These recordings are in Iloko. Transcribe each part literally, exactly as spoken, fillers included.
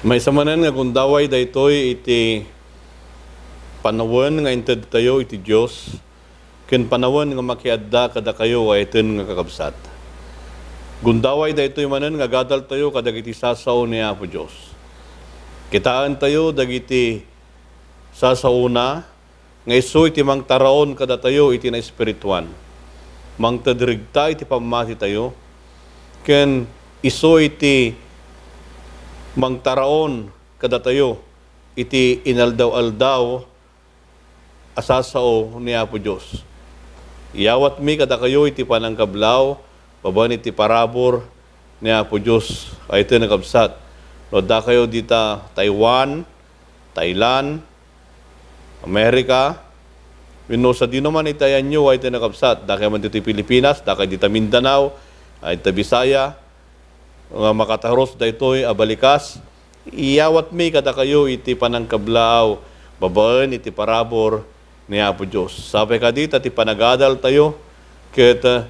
Maysa manen nga gundaway daytoy iti panawen nga intedtayo iti Dios ken panawen nga makiadda kadakayo a ayten nga kakabsat. Gundaway daytoy manen nga agadaltayo kadagiti sasao ni Apo Dios. Kitaentayo dagiti sasaona nga isu iti mangtaraon kadatayo iti naespirituan. Mangted regta iti pammatitayo, ken isu iti mangtaraon kadatayo iti inaldaw-aldaw a sasao ni Apo Dios. Iyawatmi kadakayo iti panangkablaw babaen iti parabur ni Apo Dios. Ayten a kabsat, no addakayo dita Taiwan, Thailand, America, wenno sadino man iti ayanyo, ayten a kabsat, dakay man ditoy Pilipinas, dakay dita Mindanao, ay dita Bisaya, nga makatarus daytoy a balikas, iyawatmi kadakayo iti panangkablaaw babaen iti parabur ni Apo Dios. Sapay kadi ta ti panagadaltayo ket, eh,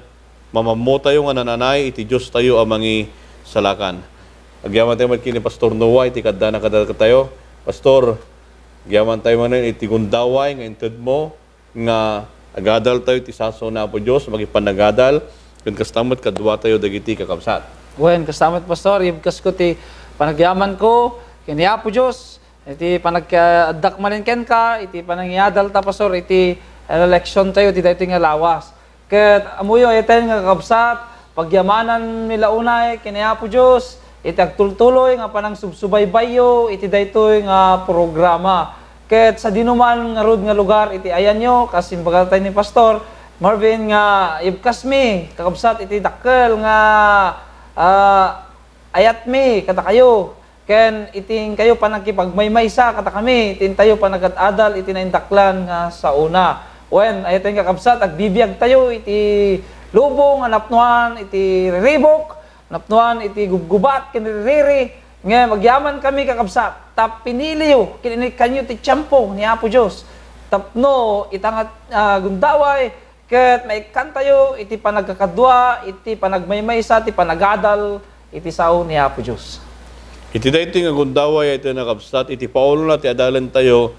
mamammotayo nga nananay iti Diostayo a mangisalakan. Agyamantayo met ken ni Pastor Noah iti kaddana kadatayo. Pastor, agyamantayo manen iti gundaway nga intedmo nga agadaltayo iti sasao ni Apo Dios, makipanagadal, ken kasta met kaduatayo dagiti kakabsat. Wen, kasta met, Pastor, ibkasko ti panagyamanko ken ni Apo Dios, iti panagkaaddak manen kenka, iti panangiadalta, Pastor, iti, eh, leksiontayo iti daytoy nga lawas. Ket ammoyo, ayten nga kakabsat, pagyamananmi la unay ken ni Apo Dios iti agtultuloy nga panangsubsubaybayyo iti daytoy nga programa. Ket sadinoman ngarud nga lugar iti ayanyo, kas imbagatayo ni Pastor Marvin nga ibkasmi, kakabsat, iti dakkel nga, ah, ayatmi kadakayo. Ken iti inkayo panagkipagmaymaysa kadakami, iti intayo panagad-adal iti naindaklan nga saona. Wen, ayten kakabsat, agbibiagtayo iti lubong a napnoan iti riribuk, napnoan iti gubgubat ken ririri, ngem agyamankami, kakabsat, ta piniliyo ken inikkanyo ti tiempo ni Apo Dios tapno ita nga, ah, gundaway, ket maikkantayo iti panagkakadua, iti panagmaymaysa, ti panagadal iti sao ni Apo Dios. Iti daytoy nga gundaway, ayten a kabsat, iti paulona ti adalentayo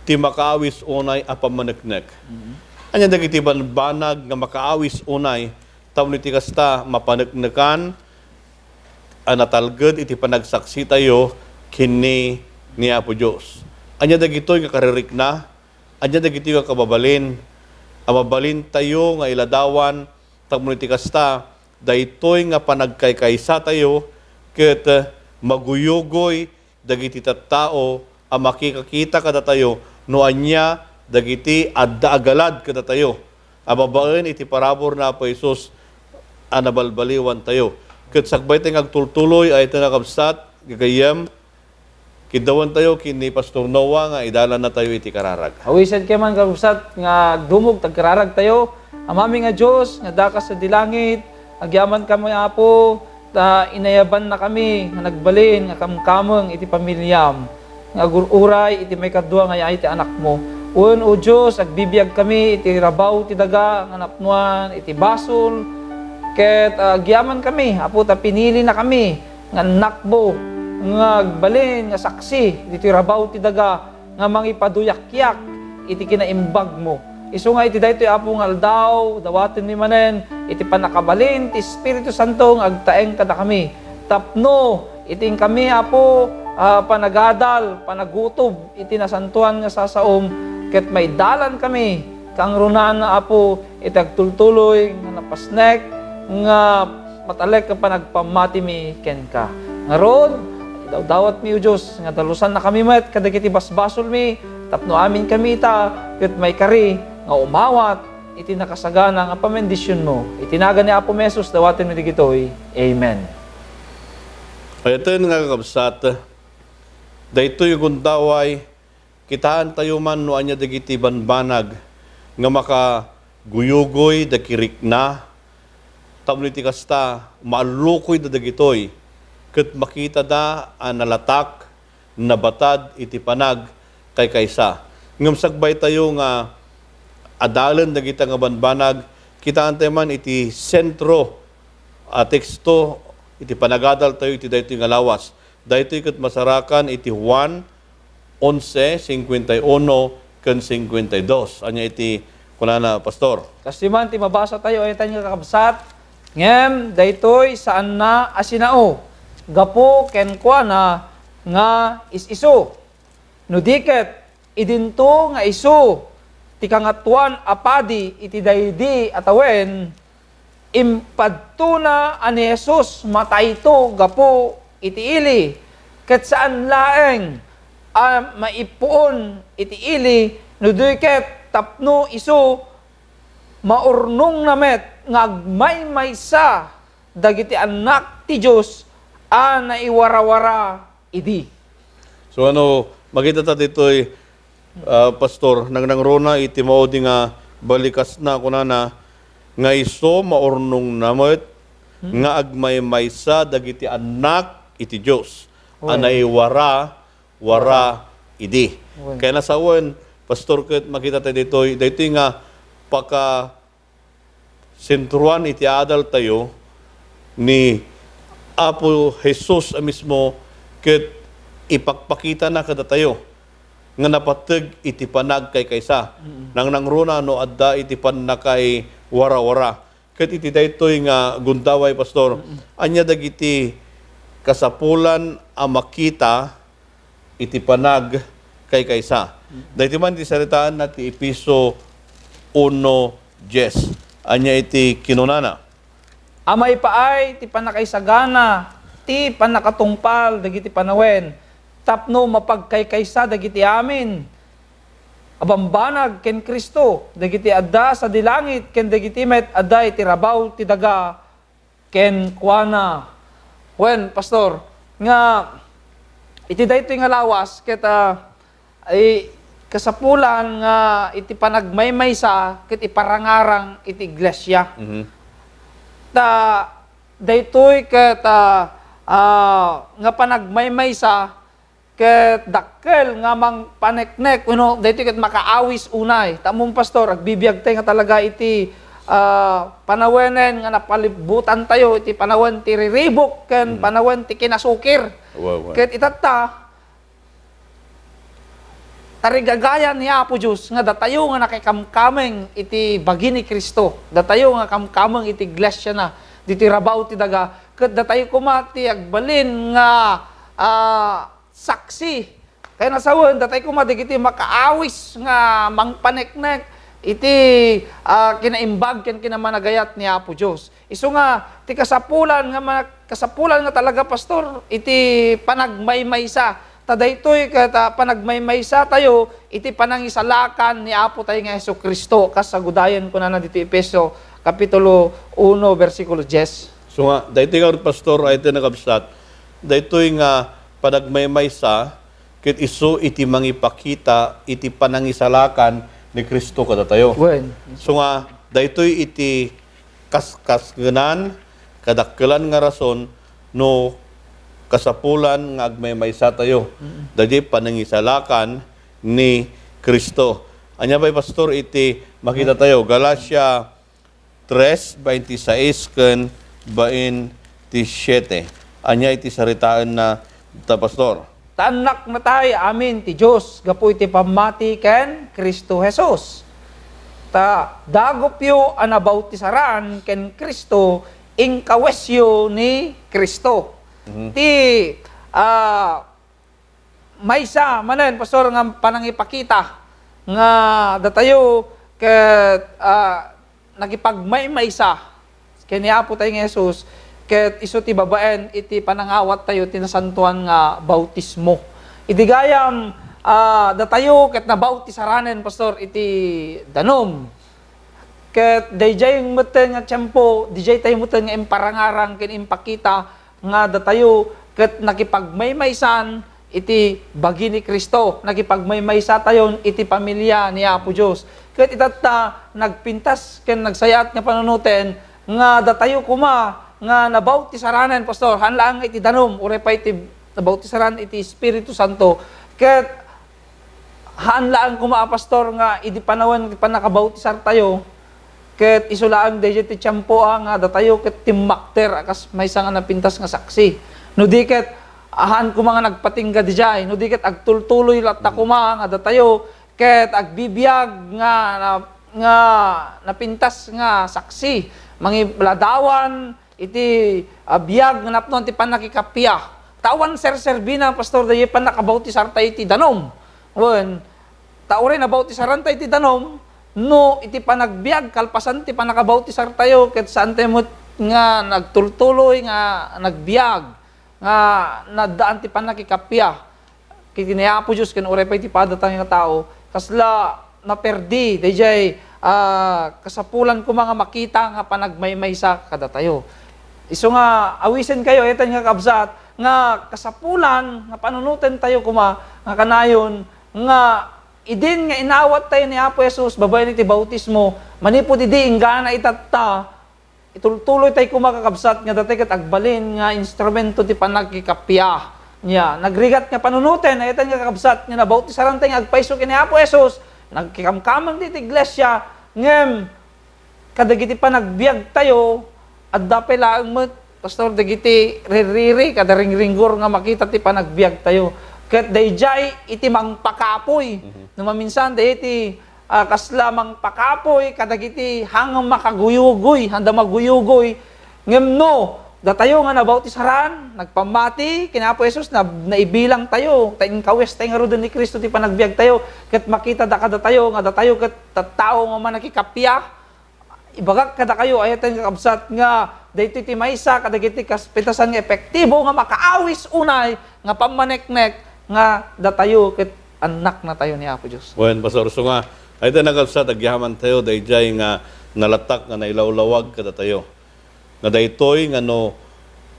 ti makaawis unay a pammaneknek. Mhm. Ania dagiti banbanag nga makaawis unay tapno iti kasta mapaneknekan a natalged iti panagsaksitayo ken ni Apo Dios? Ania dagitoy nga karirikna? Ania dagitoy nga kababalin a mabalintayo nga iladawan tapno iti kasta, daytoy nga panagkaykaysatayo ket maguyugoy dagiti tattao a makikakita kadatayo no ania dagiti adda agalad kadatayo a babaen iti parabur ni Apo Jesus a nabalbaliwantayo. Ket sakbayta nga agtultuloy, ayten a kabsat, gagayyem, Kiddawantayo ken ni Pastor Noah nga idalannatayo iti kararag. Awisenkayo man, kakabsat, nga agdumog ta agkararagtayo. Amami nga Dios nga adda kas sadi langit, agyamankami, Apo, ta inayabannakami nga nagbalin nga kamkameng iti pamiliam nga agur-uray iti maikadua nga yaay ti anakmo. Wen, O Dios, agbibiagkami iti rabaw ti daga nga napnoan iti basol, ket, ah, agyamankami, Apo, ta pinilinakami nga annakmo nga agbalin nga saksi ditoy rabaw ti daga nga mangipaduyakyak iti kinaimbagmo. Isu nga iti daytoy, Apo, nga aldaw, dawatenmi manen iti pannakabalin ti Espiritu Santo nga agtaeng kadakami tapno iti inkami, Apo, a panagadal, panagutob iti nasantoan nga sasaom, ket maidalankami kangrunan, Apo, iti agtultuloy nga napasnek nga matalek a panagpammatimi kenka. Ngarud, idawdawatmi, O Dios, nga dalusannakami met kadagiti basbasolmi tapno aminkami ita ket maikari nga umawat iti nakasagana nga pamendisionmo. Iti nagan ni Apo Jesus, dawatenmi dagitoy. Amen. Ayaten nga kakabsat, daytoy gundaway, kitaentayo man no ania dagiti banbanag nga makaguyugoy da kirikna, tapno iti kasta, maallukoyda dagitoy, ket makitada a nalatak, nabatad iti panagkaykaysa. Ngem sakbaytayo nga adalen dagita nga banbanag, kitaentayo man iti sentro a teksto iti panagadaltayo iti daytoy nga lawas. Daytoy ket masarakan iti Juan onse, singkuenta y uno ken singkuenta y dos. Ania iti kunana, Pastor? Kastoy man ti mabasa tayo, ay tayo nga kakabsat, ngem daytoy saanna a sinao, gapu kenkuana nga is-isu. No di ket, idinto nga isu ti Kangatoan a Padi iti daydi a tawen, impadtona a ni Jesus matayto gapu iti ili, ket saan laeng a maipuon iti ili, no di ket tapno isu maurnongna met nga agmaymaysa dagiti annak ti Dios a naiwarawara idi. So, ano, makita ta ditoy, ah, Pastor, nangnangruna iti maudi nga balikasna, kunana, nga isu maurnongna met nga agmaymaysa dagiti annak iti Dios a naiwara, wara idi. Wen. Kayat a sawen, Pastor, ket makita ta ditoy, daytoy nga paka sentroan iti adaltayo ni Apo Jesus a mismo ket ipakpakitana kadatayo nga napateg iti panagkaykaysa. Mm. Nangnangruna no adda iti pannakaiwarawara. Ket iti daytoy nga gundaway, Pastor, mm, ania dagiti kasapulan a makita iti panagkaykaysa. Daytoy man ti saritaenna ti Efeso uno diez. Ania iti kinunana? A maipaay ti pannakaisagana ti pannakatungpal dagiti panawen tapno mapagkaykaysa dagiti amin a bambanag ken Cristo, dagiti adda sadi langit ken dagiti met adda iti rabaw ti daga kenkuana. Wen, Pastor, nga iti daytoy nga lawas ket, ah, ay kasapulan nga iti panagmaymaysa ket iparangarang iti iglesia. Mhm. Ta daytoy ket, ah, ah, nga panagmaymaysa ket dakkel nga mangpaneknek wenno daytoy ket makaawis unay. Ta ammom, Pastor, agbibiagtay nga talaga iti, ah, panawenen nga napalibbutantayo, iti panawen ti riribuk ken, mhm, panawen ti kinasukir. Wa, wa. Ket itatta, tarigagayan ni Apo Dios nga datayo nga nakikamkameng iti bagi ni Cristo, datayo nga kamkameng iti iglesiana, ditoy rabaw ti daga, ket datayo koma ti agbalin nga, ah, saksi. Kayat a sawen, datayo koma dagiti makaawis nga mangpaneknek iti, ah, kinaimbag ken kinamanagayat ni Apo Dios. Isu nga, ti kasapulan nga ma-, kasapulan nga talaga, Pastor, iti panagmaymaysa. Ta daytoy ket, ah, panagmaymaysa tayo iti panangisalakan ni Apo tayo nga Jesu-Cristo, kas sagudayen kunana ditoy Efeso Kapitulo uno, bersikulo diez. So nga, daytoy nga, Pastor, ay ti nakabsat, daytoy nga panagmaymaysa, ket isu iti mangipakita iti panangisalakan ni Cristo kadatayo. Wen. So nga, daytoy iti kaskasngenan, kadakkelan nga rason no kasapulan nga agmaymaysa tayo. Mm. Daydi panangisalakan ni Cristo. Ania pay, Pastor, iti makita tayo? Galacia tres, baintisais ken baintisiete. Ania iti saritaenna ta, Pastor? Ta annaknatay amin ti Dios gapu iti pammati ken Cristo Jesus. Ta dagupyo a nabautisaran ken Cristo, inkawesyo ni Cristo. Mhm. Ti, ah, maysa manen, Pastor, nga panangipakita nga datayo ket, ah, nakipagmaymaysa ken ni Apo tayo nga Jesus, ket isu ti babaen iti panangawattayo ti nasantoan nga bautismo. Idi gayam, ah, datayo ket nabautisaranen, Pastor, iti danum. Ket daydiay metten nga tiempo, daydiay tayo metten nga imparangarang ken impakita nga datayo ket nakipagmaymaysan iti bagi ni Cristo, nakipagmaymaysa tayon iti pamilia ni Apo Dios. Ket itatta, nagpintas ken nagsayat nga panunoten nga datayo koma nga nabautisaranen, Pastor, haan laeng nga iti danum, uray pay iti nabautisaranen iti Espiritu Santo. Ket haan laeng koma a, Pastor, nga idi panawen ti pannakabautisar tayo, ket isu laeng daydiay ti tiempo a nga datayo ket timmakder a kas maysa nga napintas nga saksi. No di ket, Ahan koma nga nagpatingga didiay, no di ket agtultuloy latta koma nga datayo ket agbibiag nga, nga, nga napintas nga saksi, mangibladawan iti, ah, biag nga napnoan ti pannakikappia. Ta awan serserbina, Pastor, daydiay pannakabautisartayo iti danum. Wen, ta uray nabautisaranta iti danum, no iti panagbiag, kalpasan ti pannakabautisartayo, ket saantayo met nga nagtultuloy nga nagbiag, nga naddaan ti pannakikappia ken ni Apo Dios ken uray pay ti padatayo nga tao, kasla maperdi daydiay, ah, kasapulan koma nga makita nga panagmaymaysa kadatayo. Isu nga awisenkayo, ita nga kakabsat, nga kasapulan nga panunotentayo koma nga kanayon nga idin nga inawattayo ni Apo Jesus babaen iti bautismo, manipud idi inggana itatta, itultuloytayo koma, kakabsat, nga datayo ket agbalin nga instrumento ti pannakikappia. Nia, nagrigat nga panunoten, ita nga kakabsat, nga nabautisaranta nga agpayso ken ni Apo Jesus, nagkikamkameng ti iglesia, ngem kadagiti panagbiagtayo, adda pay laeng met, Pastor, dagiti ririri kada ringringgor nga makita ti panagbiagtayo. Ket daydiay iti mangpakapuy. Mhm. No maminsan, daydiay ti, ah, kasla mangpakapuy kadagiti haan makaguyugoy, haanda maguyugoy. Ngem no, datayo nga nabautisaran, nagpammati ken ni Apo Jesus, na, naibilangtayo, ta inkawestayo ngaruden ni Cristo ti panagbiagtayo, ket makita da kadatayo nga datayo ket tattao nga mannakikappia. Ibagak kadakayo, ayaten nga kabsat, nga daytoy ti maysa kadagiti kas-, pitasan nga epektibo nga makaawis unay nga pammaneknek nga datayo ket annaknatayo ni Apo Dios. Wen, Pastor, so nga, ayaten nga kabsat, agyamantayo daydiay nga nalatak nga nailawlawag kadatayo. Nga daytoy nga no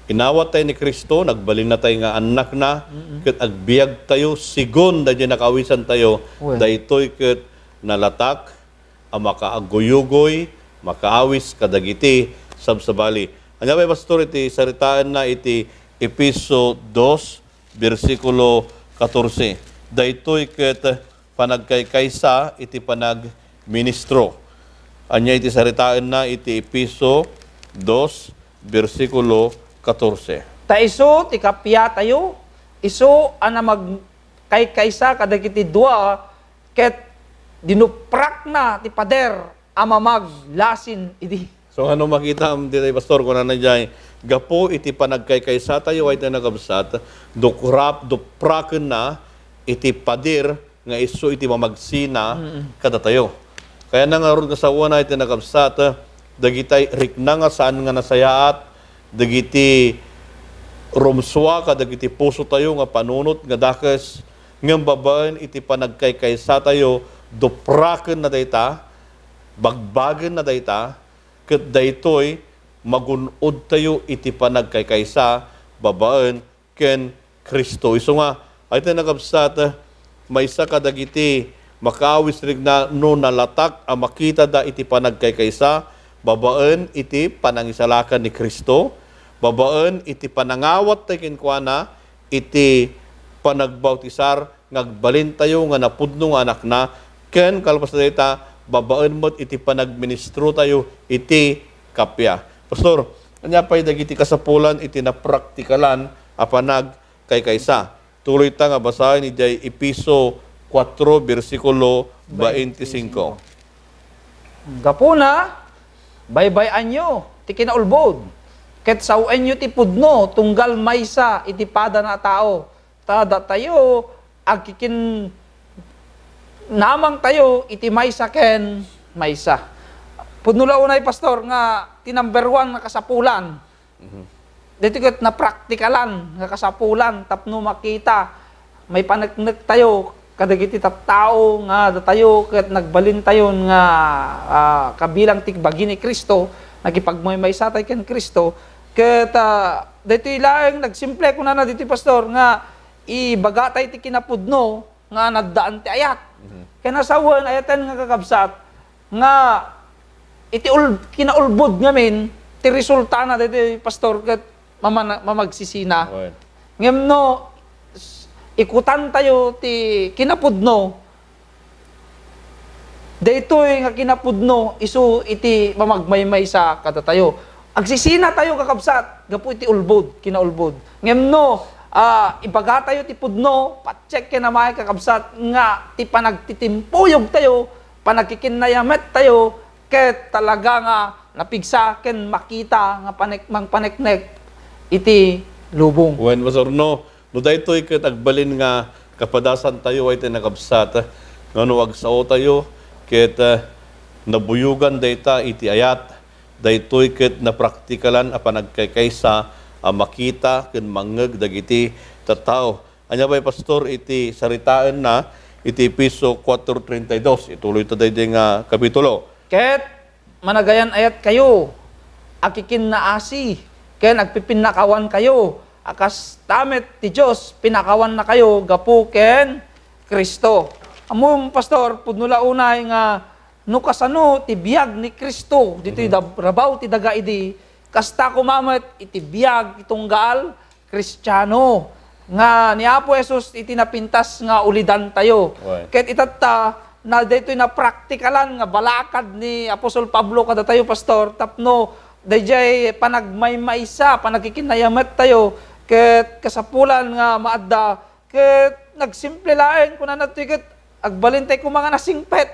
inawattayo ni Cristo, nagbalinnatayo nga annakna, Mm-mm. ket agbiagtayo, sigun daydiay nakaawisantayo, Wen. daytoy ket nalatak a makaaguyugoy, makaawis kadagiti sabsabali. Ania pay, Pastor, iti saritaenna iti Efeso dos, bersikulo katorse? Daytoy ket panagkaykaysa iti panagministro. Ania iti saritaenna iti Efeso dos, bersikulo katorse? Ta isu ti kappiatayo, isu a namagkaykaysa kadagiti dua, ket dinuprakna ti pader a mamaglasin idi. So, ano makitam ditoy, Pastor, kunana diay, gapu iti panagkaykaysatayo, ayaten nga kabsat, duprap-, duprakenna iti pader nga isu iti mamagsina Mm. kadatayo. Kayatna ngarud nga sawen, ayaten nga kabsat, dagiti rikna nga saan nga nasayaat, dagiti rumsua kadagiti pusotayo nga panunot nga dakes, ngem babaen iti panagkaykaysatayo, duprakenna dayta, bagbagenna dayta, ket daytoy magun-odtayo iti panagkaykaysa babaen ken Cristo. Isu nga, ayaten nga kabsat, maysa kadagiti makaawis rikna no nalatak a makitada iti panagkaykaysa babaen iti panangisalakan ni Cristo, babaen iti panangawattayo kenkuana iti panagbautisar nga agbalintayo nga napudno nga anakna, ken kalpasan dayta, babaen met iti panagministrotayo iti kappia. Pastor, ania pay dagiti kasapulan iti napraktikalan a panagkaykaysa? Tuloyta nga basaen idiay Efeso kuatro, bersikulo bainti singko. Gapuna, baybay-anyo ti kinaulbod, ket sawenyo ti pudno tunggal maysa iti padana a tao, ta datayo agkikinnamangtayo iti maysa ken maysa. Pudno la unay, Pastor, nga ti number one nga kasapulan. Mhm. Daytoy ket napraktikalan nga kasapulan tapno makita, maipaneknektayo kadagiti tattao nga datayo ket nagbalintayon nga, ah, kabilang ti bagi ni Cristo, nakipagmaymaysatayo ken Cristo, ket, ah, daytoy laeng nagsimple, kunana ditoy, Pastor, nga ibagatayo ti kinapudno nga naddaan ti ayat. Mhm. Ken sawen, ayaten nga kakabsat, nga iti ul-, kinaulbod ngamin, ti resultana daytoy, Pastor, ket mamana-, mamagsisina. Wen. Ngem no, s-, ikutantayo ti kinapudno, daytoy nga kinapudno, isu iti mamagmaymaysa kadatayo. Agsisinatayo, kakabsat, gapu iti ulbod, kinaulbod. Ngem no, ah, ibagatayo ti pudno, patsektayo met, kakabsat, nga ti panagtitimpoyogtayo, panagkikinnayamettayo, ket talaga nga napigsa ken makita nga panek-, mangpaneknek iti lubong. Wen, Pastor, no, no daytoy ket agbalin nga kapadasantayo ay ti nakabsat, nga no agsaotayo ket, eh, nabuyogan dayta iti ayat, daytoy ket napraktikalan a panagkaykaysa a makita ken mangngeg dagiti tattao. Ania pay, Pastor, iti saritaenna iti Efeso kuatro treinta y dos? Ituloyta daydiay nga kapitulo. Ket managayan-ayatkayo, akikinnaasi, ken agpipinnakawankayo, a kasta met ti Dios pinnakawannakayo gapu ken Cristo. Ammom, Pastor, pudno la unay nga no kasano ti biag ni Cristo ditoy Mhm. dab-, rabaw ti daga idi, kasta koma met iti biag ti tunggal Kristiano nga ni Apo Jesus iti napintas nga ulidantayo. Wen. Ket itatta, na daytoy napraktikalan nga balakad ni Apostol Pablo kadatayo, Pastor, tapno daydiay panagmaymaysa, panagkikinnayamettayo, ket kasapulan nga maadda, ket nagsimple laeng, kunana ditoy ket agbalintay koma nga nasingpet.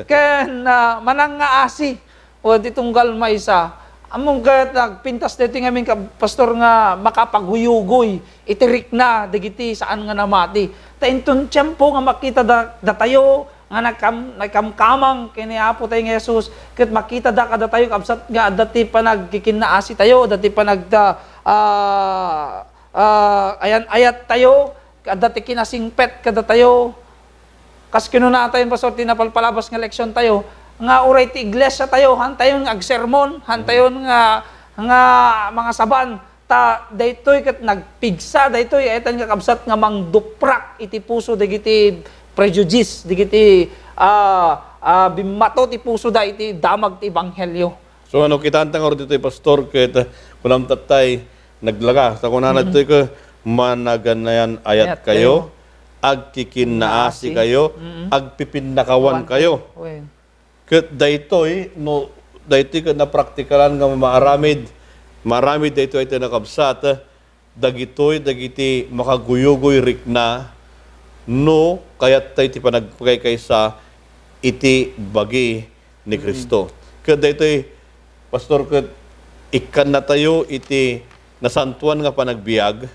Ken, ah, manangngaasi. O, di tunggal maysa. Ammom ket nagpintas daytoy ngamin ka, Pastor, nga makapaghuyugoy iti rikna dagiti saan nga namati. Ta inton tiempo nga makita da-, datayo nga nagkam-, nagkamkamang ken ni Apo tayo nga Jesus, ket makita da kadatayo, kabsat, nga adda ti panagkikinnaasi tayo, adda ti panag-, ah, ah, ayan-ayat tayo, adda ti kinasingpet kadatayo. Kas kinunatayon, Pastor, ti napalpalabas nga leksion tayo, nga uray ti iglesia tayo, hantayon nga agsermon, hantayon nga, nga mangasaban, ta daytoy ket nagpigsa, daytoy, ayatan nga kabsat nga mangduprak iti puso dagiti prejudice, dagiti, ah, ah, bimmato ti pusoda iti damag ti ebanghelio. So, ano, kitaanta ngarud ditoy, Pastor, ket, eh, kunam tattay, naglaga. Sa kunana Mm. ditoy ket, managanayan-ayat Ayat kayo, kayo. agkikinnaasi Naasi. kayo, Mm. agpipinnakawan Wan. kayo. Wen. Ket daytoy, no, daytoy ket napraktikalan nga maaramid, maaramid daytoy iti nakabsat, dagitoy dagiti makaguyugoy rikna no kayattayo ti panagpakaykaysa iti bagi ni Mm. Cristo. Ket daytoy, Pastor, ket ikkannatayo iti nasantoan nga panagbiag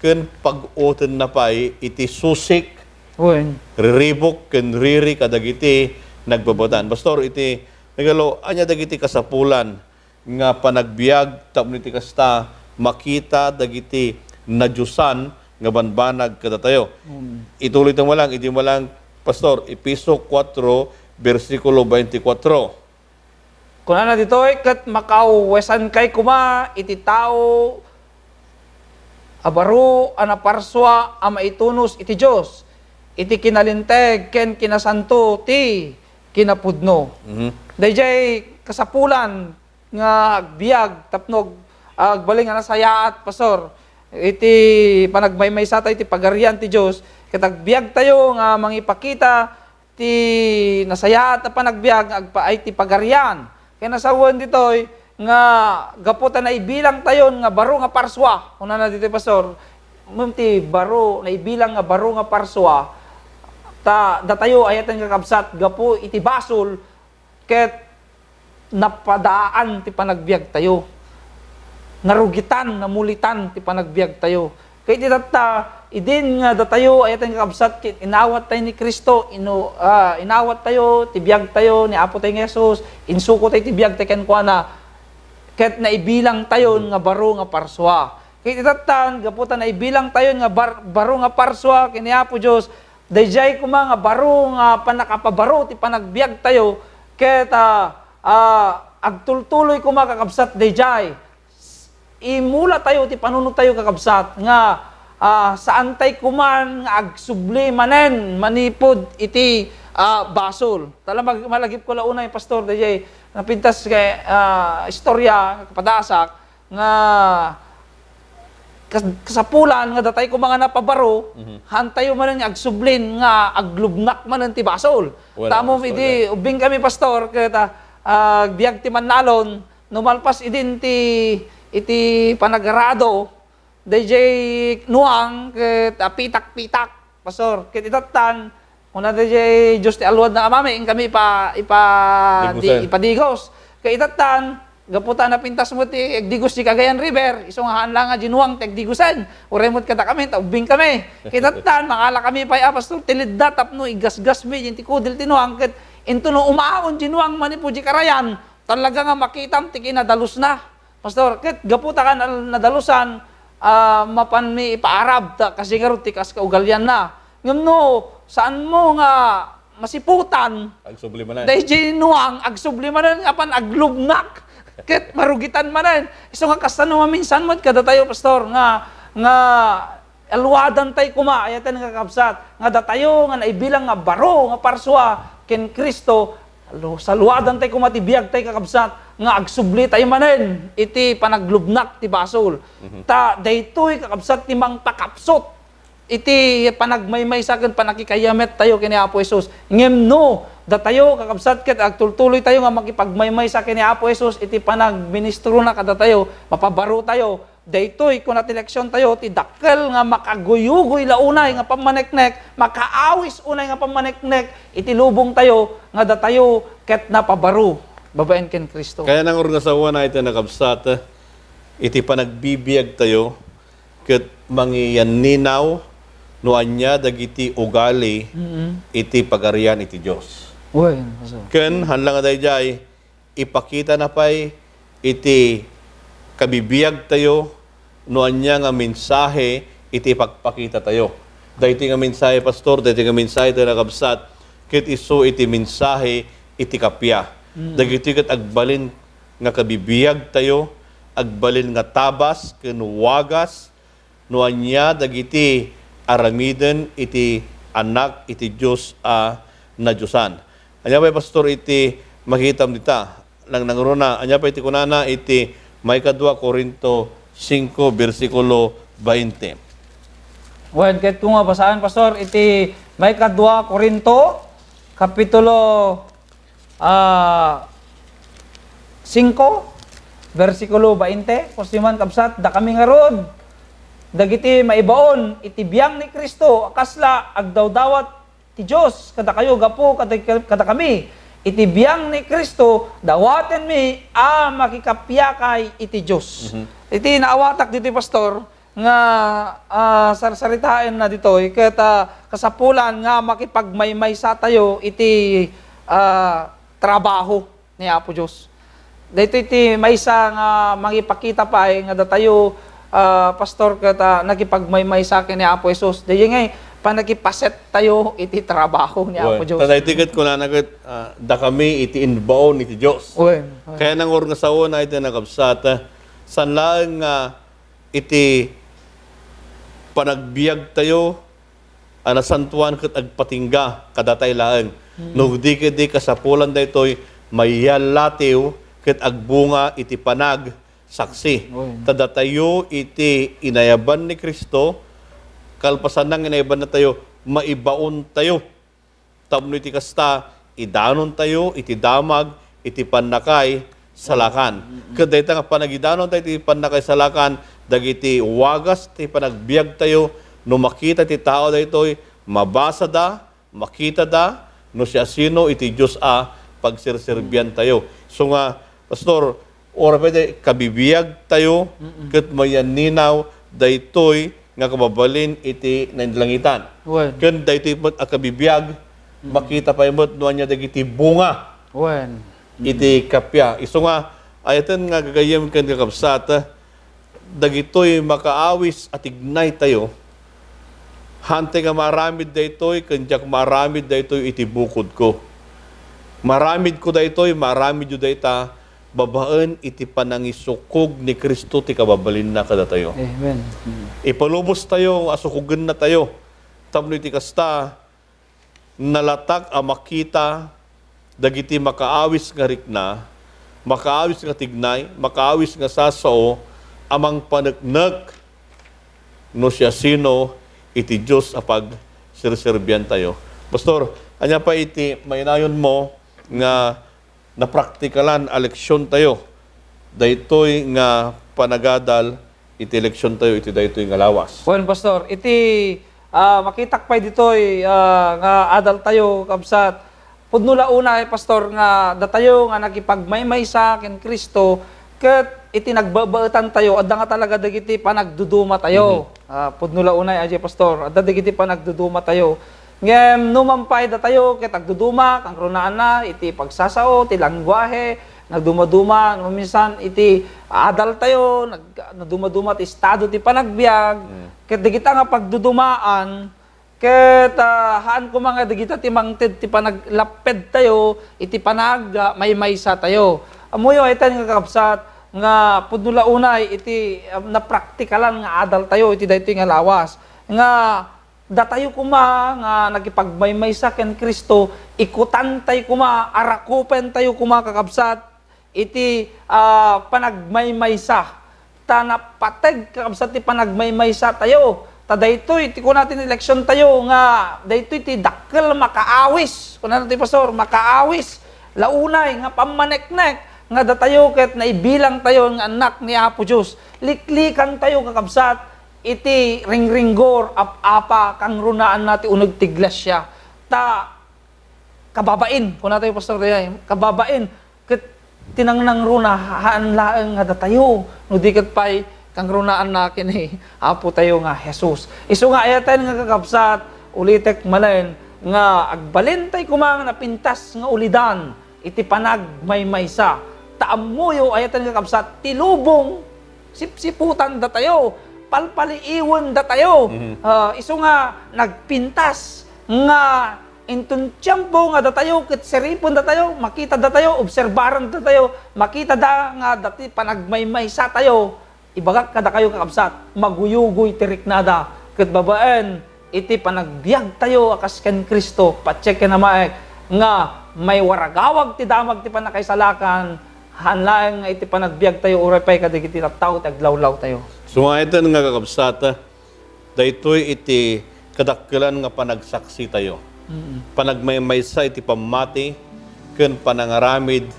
ken pag-utenna pay iti susik, Wen. riribuk, ken riri kadagiti nagbabatan. Pastor, iti nagalo, ania dagiti kasapulan nga panagbiag tapno iti kasta, makita dagiti nadiosan nga banbanag kadatayo. Mm. Ituloy ta malang, idi malang, Pastor, Efeso kuatro, bersikulo twenty-four. Kunana ditoy, ket makawesankay koma iti tao a baro a naparsua a maitunos iti Dios, iti kinalinteg ken kinasanto ti kinapudno. Mhm. Daydiay kasapulan nga agbiag tapno ag-, agbalin nga nasayaat, Pastor, iti panagmaymaysa tayo iti Pagarian ti Dios, ket agbiag tayo nga mangipakita ti nasayaat a panagbiag nga agpaay ti Pagarian. Kaya nasawen ditoy nga gapu ta naibilang tayon nga baro nga parsua, kunana ditoy, Pastor, ngem ti baro, naibilang nga baro nga parsua, ta datayo ayatan nga kabsat gapu iti basol, ket napadaan ti panagbiagtayo. Narugitan, namulitan ti panagbiagtayo. Ket itatta, idin nga datayo, ayatan nga kabsat, ket inawat tayo ni Cristo, ino-, ah, inawat tayo, ti biag tayo ni Apo tayo nga Jesus, insuko tayo ti biag tayo kenkuana, ket naibilang tayon nga baro nga parsua. Ket itattan, gapu ta naibilang tayon nga bar-, baro nga parsua ken ni Apo Dios, daydiay koma nga baro nga pannakapabaro ti panagbiag tayo, ket, ah, ah, agtultuloy koma, kakabsat, daydiay. Imula tayo ti panunot tayo, kakabsat, nga, ah, saan tay koman nga agsubli manen manipud iti, ah, basol. Tala mag-, malagip ko la unay, Pastor, daydiay napintas nga, ah, istorya, kapadasak, nga kas-, kasapulan nga datay koma nga napabaro, Mhm. hantayo manen nga agsublin nga aglubnak manen ti basol. Wala, Tamom Pastor, idi ubbing kami, Pastor, ket, ah, ah, biag ti mannalon, no malpas idin ti, iti panagarado, dayjay nuang ket, ah, pitak-pitak, Pastor. Ket itattan, kuna dayjay Dios ti alluadna, "Amami, inkami ipa-, ipa-, Digusen. di-, ipadigos." Ket itattan, gapu ta napintas met ti agdigos di Cagayan River, isu nga haan la nga diay nuang ti agdigusen. Uray met kadakami, ta ubbingkami. Ket itattan, mangalakami pay a, Pastor, ti ledda tapno igasgasmi diay ti kudil ti nuang, ket intono umaon diay nuang manipud diay karayan, talaga nga makitam ti kinadalusna. Pastor, ket gapu ta kan-, nadalusan, ah, mapanmi ipaarab, ta kasi ngarud ti kas kaugalianna. Ngem no, saanmo nga masiputan, Agsubli manen. dayjay nuang, agsubli manen nga apan aglubnak. Ket marugitan manen. Isu nga kasta no maminsan met kadatayo, Pastor, nga, nga alwadantay koma, ayaten nga kakabsat, nga datayo nga naibilang nga baro nga parsua ken Cristo, Alu-, saluadantay koma ti biagtay, kakabsat, nga agsublitayo manen iti panaglubnak ti basol. Mhm. Ta daytoy, kakabsat, ti mangpakapsut iti panagmaymaysa ken pannakikayamettayo ken ni Apo Jesus. Ngem no datayo, kakabsat, ket agtultuloytayo nga makipagmaymaysa ken ni Apo Jesus iti panagministrona kadatayo, mapabarotayo. Daytoy, kuna ti leksiontayo, ti dakkel nga makaguyugoy la unay nga pammaneknek, makaawis unay nga pammaneknek iti lubongtayo nga datayo ket napabaro babaen ken Cristo. Kayatna ngarud nga sawen, kakabsat, iti panagbibiagtayo ket mangyanninaw no ania dagiti ugali Mm-mm. iti Pagarian iti Dios. Wen, Pastor. Ken, haan la nga daydiay, ipakitana pay iti kabibiagtayo no ania nga mensahe iti ipakpakitatayo. Daytoy nga mensahe, Pastor, daytoy nga mensahe tayo, kakabsat, ket isu iti mensahe iti kappia. Mm. Dagitoy ket agbalin nga kabibiagtayo, agbalin nga tabas ken wagas no ania dagiti aramiden iti Anak iti Dios a nadiosan. Ania pay, Pastor, iti makitam dita? Nangnangruna, ania pay ti kunana iti maikadua Corinto singko, bersikulo bainte? Wen, ket kung mabasaen, Pastor, iti maikadua Corinto, kapitulo ah, singko, bersikulo bainte, kustoy man, kabsat, dakami ngarud, dagiti maibaon iti biang ni Cristo, a kasla agdawdawat ti Dios kadakayo gapu kada-, kadakami. Iti biang ni Cristo, dawatenmi a makikappiakay iti Dios. Mhm. Iti naawatak ditoy, Pastor, nga, ah, sarsaritaenna ditoy, ket, ah, kasapulan nga makipagmaymaysatayo iti, ah, trabaho ni Apo Dios. Daytoy ti maysa nga mangipakita pay nga datayo, ah, Pastor, ket, ah, nakipagmaymaysa ken ni Apo Jesus. Daydiay nga pannakipasettayo iti trabaho ni Apo Wen, Dios. Ta daytoy ket kunana ket, ah, dakami iti imbaon iti Dios. Wen, wen. Kayatna ngarud nga sawen, kakabsat, saan laeng nga iti panagbiagtayo a nasantoan ket agpatingga kadatay laeng. Mm. No di ket di kasapulan daytoy, mayallatiw ket agbunga iti panagsaksi. Oy. Ta datayo iti inayaban ni Cristo, kalpasanna nga inayabannatayo, maibaontayo. Tapno iti kasta, idanontayo iti damag iti pannakaisalakan. Mm-mm. Ket dayta nga panagidanontayo iti pannakaisalakan, dagiti wagas ti panagbiagtayo, no makita ti tao daytoy, mabasada, makitada, no siasino iti Dios a pagserserbiantayo. So nga, Pastor, Uray pay ti kabibiagtayo, Mm-mm. ket mayanninaw daytoy nga kababalin iti nainlangitan. Wen. Ken daytoy met a kabibiag, Mm-mm. makita pay met no ania dagiti bunga Wen. iti Mm-mm. kappia. Isu nga, ayaten nga gagayyem ken kakabsat, dagitoy makaawis a tignaytayo, haantay nga maaramid daytoy, ken diak maaramid daytoy iti bukodko. Maaramidko daytoy, maaramidyo dayta, babaen iti panangisukog ni Cristo ti kababalinna kadatayo. Amen. Mm. Ipalubostayo a sukogennatayo tapno iti kasta, nalatak a makita dagiti makaawis nga rikna, makaawis nga tignay, makaawis nga sasao a mangpaneknek no siasino iti Dios a pagserserbiantayo. Pastor, ania pay iti mainayonmo nga napraktikalan a leksiontayo daytoy nga panagadal iti leksiontayo iti daytoy nga lawas. Wen, Pastor, iti, ah, makitak pay ditoy, ah, nga adaltayo, kabsat, pudno la unay, Pastor, nga datayo nga nakipagmaymaysa ken Cristo, ket iti nagbabaetantayo, adda nga talaga dagiti panagdudumatayo. Mhm. Ah, pudno la unay, adiay, Pastor, adda dagiti panagdudumatayo. Ngem no man pay datayo ket agduduma, kangrunaanna iti pagsasao, ti lengguahe, nagdumaduma, no minsan iti adaltayo, nag-, nagdumaduma ti estado ti panagbiag, Mm. ket dagita nga pagdudumaan, ket, ah, haan koma nga dagita ti mangted ti panaglappedtayo iti panag-, ah, maymaysatayo. Ammoyo, ay tayo nga kakabsat, nga pudno la unay iti, ah, napraktikalan nga adaltayo iti daytoy nga lawas. Nga datayo koma nga nakipagmaymaysa ken Cristo, ikutantay koma, arakupentayo koma, kakabsat, iti, ah, panagmaymaysa. Ta napateg, kakabsat, ti panagmaymaysatayo. Ta daytoy ti kuna ti leksiontayo nga daytoy ti dakkel makaawis. Kuna ti Pastor, makaawis. La unay nga pammaneknek nga datayo ket naibilangtayo nga annak ni Apo Dios. Liklikantayo, kakabsat, iti ringringgor, ap-apa, kangrunaanna ti uneg ti iglesia. Ta kababain, kunatayo, Pastor Dayay, kababain, ket ti nangnangruna, haan laeng nga datayo, no di ket pay kangrunaanna ken ni Apotayo nga Jesus. Isu nga ayaten nga kakabsat, ulitek manen nga agbalintay koma nga napintas nga ulidan iti panagmaymaysa. Ta ammoyo, ayaten nga kakabsat, ti lubong, sipsiputan datayo, palpaliiwen datayo. Mhm. Ah, isu nga nagpintas nga inton tiempo nga datayo ket siripen datayo, makita datayo, obserbaran datayo, makita da nga dati panagmaymaysa tayo. Ibagak kadakayo, kakabsat, maguyugoy ti riknada ket babaen iti panagbiagtayo a kas ken Cristo, patse ken Amaek, nga maiwaragawag ti damag ti pannakaisalakan, haan laeng nga iti panagbiagtayo uray pay kadagiti tattao ti aglawlawtayo. Sumaiten nga kakabsat, daytoy iti kadakkelan nga panagsaksitayo. Mm. Panagmaymaysa iti pammati ken panangaramid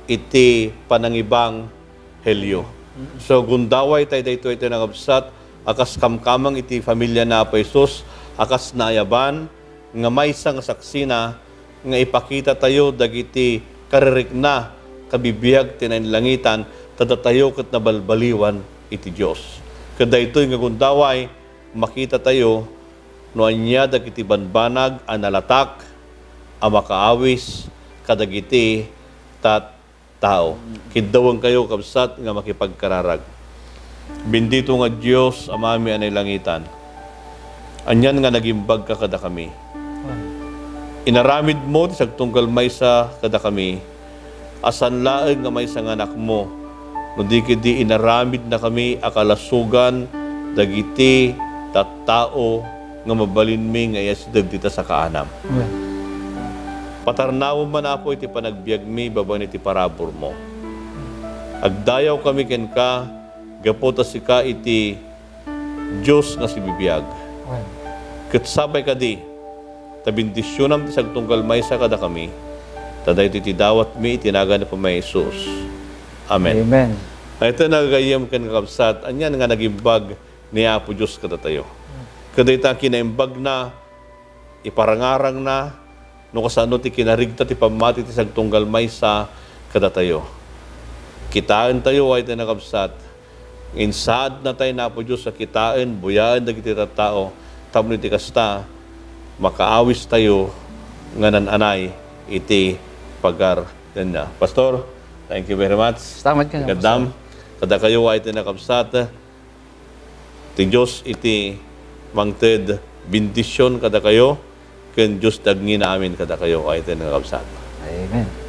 iti panangibang helyo. Mm. So, gundaway tay daytoy iti nagabsat a kas kamkameng iti familia ni Apo Jesus a kas naayaban nga maysa nga saksina nga ipakita tayo dagiti karirikna, kabibiag ti nainlangitan, ta datayo ket nabalbaliwan iti Dios. Ket daytoy nga gundaway, makita tayo no ania dagiti banbanag a nalatak a makaawis kadagiti tat-, tao. Kiddawenkayo, kabsat, nga makipagkararag. Bendito nga Dios, Amami a nailangitan, anian nga nagimbagka kadakami. Inaramidmo ti sagtunggal maysa kadakami a saan laeng nga maysa nga anakmo, no di ketdi inaramidnakami a kalasogan dagiti tattao nga mabalinmi nga iasideg dita sakaanam. Amen. Patarnawem man, Apo, iti panagbiagmi babaen iti paraburmo. Agdayawkami kenka gapu ta sika iti Dios nga sibibiag. Amen. Ket sapay kadi, ta bendisionam ti sagtunggal maysa kadakami, ta daytoy ti dawatmi iti nagan ni Apo Jesus. Amen. Amen. Daytoy nga gagayyem ken kakabsat, anian nga nagimbag ni Apo Dios kadatayo. Ket dayta kinaimbagna, iparangarangna, no kasano ti kinarigta ti pammati ti sagtunggal maysa kadatayo. Kitaentayo, ay ti nakabsat, insaadnatay ni Apo Dios a kitaen, buyaen dagiti tattao, tapno iti kasta, makaawistayo nga nan-anay iti pagartenna. Pastor, thank you very much. Salamat kaniak, Pastor. Kadakayo, ay ti nakabsat, ti Dios iti mangted bendision kadakayo, ken Dios ti agngina amin kadakayo, ay ti nakabsat. Amen.